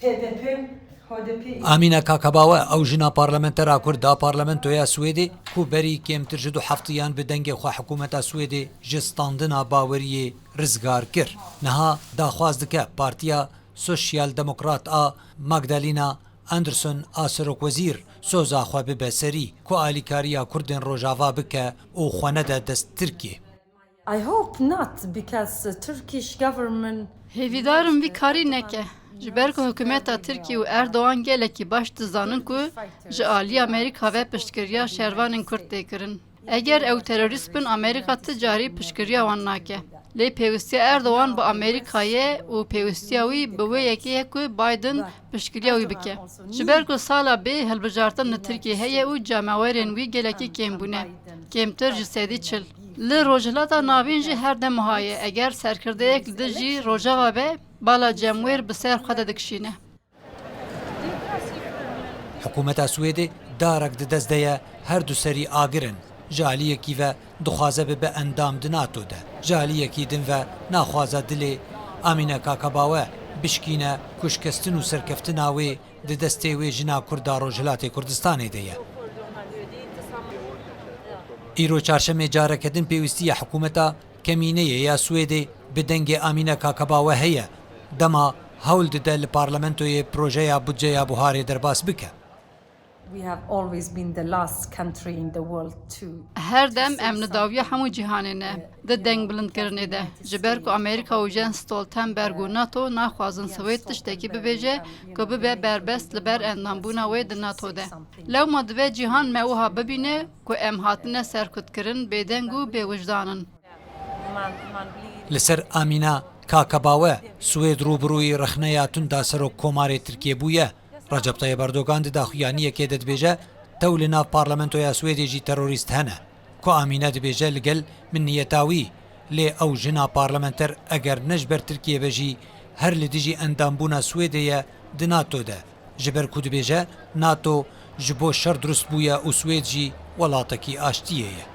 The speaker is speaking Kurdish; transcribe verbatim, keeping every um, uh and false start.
H D P, H D P. Amîne Kakabawe, ew jina parlamentera Kurd a parlamentoya Swêdê, ku berî kêmtir ji du heftiyan bi dengê xwe hikûmeta Swêdê ji standina baweriyê rizgar kir, niha daxwaz dike Partiya Sosyal Demokrat a Magdalena Andersson a serokwezîr soza xwe bibe serî, ku alîkariya Kurdên Rojava bike û xwe nede dest Tirkiyê. I hope not, because the Turkish government Hêvîdar im vî karî neke. Ji ber ku hikûmeta Tirkî û Erdogan gelekî baş dizanin ku ji alî Amerîka ve piştgiriya şervanên Kurd tê kirin. Eger ew terorîst bin, Amerîka ti carî piştgiriya wan nake. Lê pêwistiya Erdogan bi Amerîka ye û pêwistiya wî bi wê yekê ye ku Biden piştgiriya wî bike. Ji ber ku sala bê hilbijartin li Tirkiyê heye û cemawerên wî gelekî kêm bûne, kêmtir ji sedî çil. Li Rojhilata Navîn jî her dem wiha ye, eger serkirdeyek li dijî Rojava be, bala cemwêr bi ser xwe de dikişîne. Hikûmeta Swêdê darek di dest de ye, her du serî agir in. Ji aliyekî ve dixwaze bibe endam di NATO de. Ji aliyekî din ve naxwaza dilê Amîne Kakabawe bişkîne ku şikestin û serkeftina wê di destê wê jina Kurd a Rojhilatê Kurdistanê de ye. Îro çarşemê careke din pêwîstiya hikûmeta kemîneyê ya Swêdê bi dengê Amîne Kakabawe heye, dema hewl dide li parlamentoyê projeya budceya buharê derbas bike. We have always been the last country in the world to Her dem em li dawiya hemû cîhanê ne, di dengbilindkirinê de. Ji ber ku Amerîka û Jens Stoltenberg û NATO naxwazin Swêd tiştekî bibêje ku bibe berbest li ber endambûna wê di NATO de. Lewma divê cîhan me wiha bibîne ku em hatine serkutkirin, bêdeng û bêwijdan in. Li ser Amîna Kakabawe, Swêd rûbirûyî rexneya tunda serokkomarê Tirkiyê bûye. Recep Tayyip Erdogan di daxuyaniyekê de dibêje, tew li nav parlamentoya Swêdê jî terorîst hene. Ku Amîne dibêje, li gel min niyeta wî, lê ew jina parlamenter eger ne ji ber Tirkiyê be jî, her li dijî endambûna Swêdê ye di NATO de. Ji ber ku dibêje, NATO ji bo şer dirust bûye û Swêd jî welatekî aştiyê ye.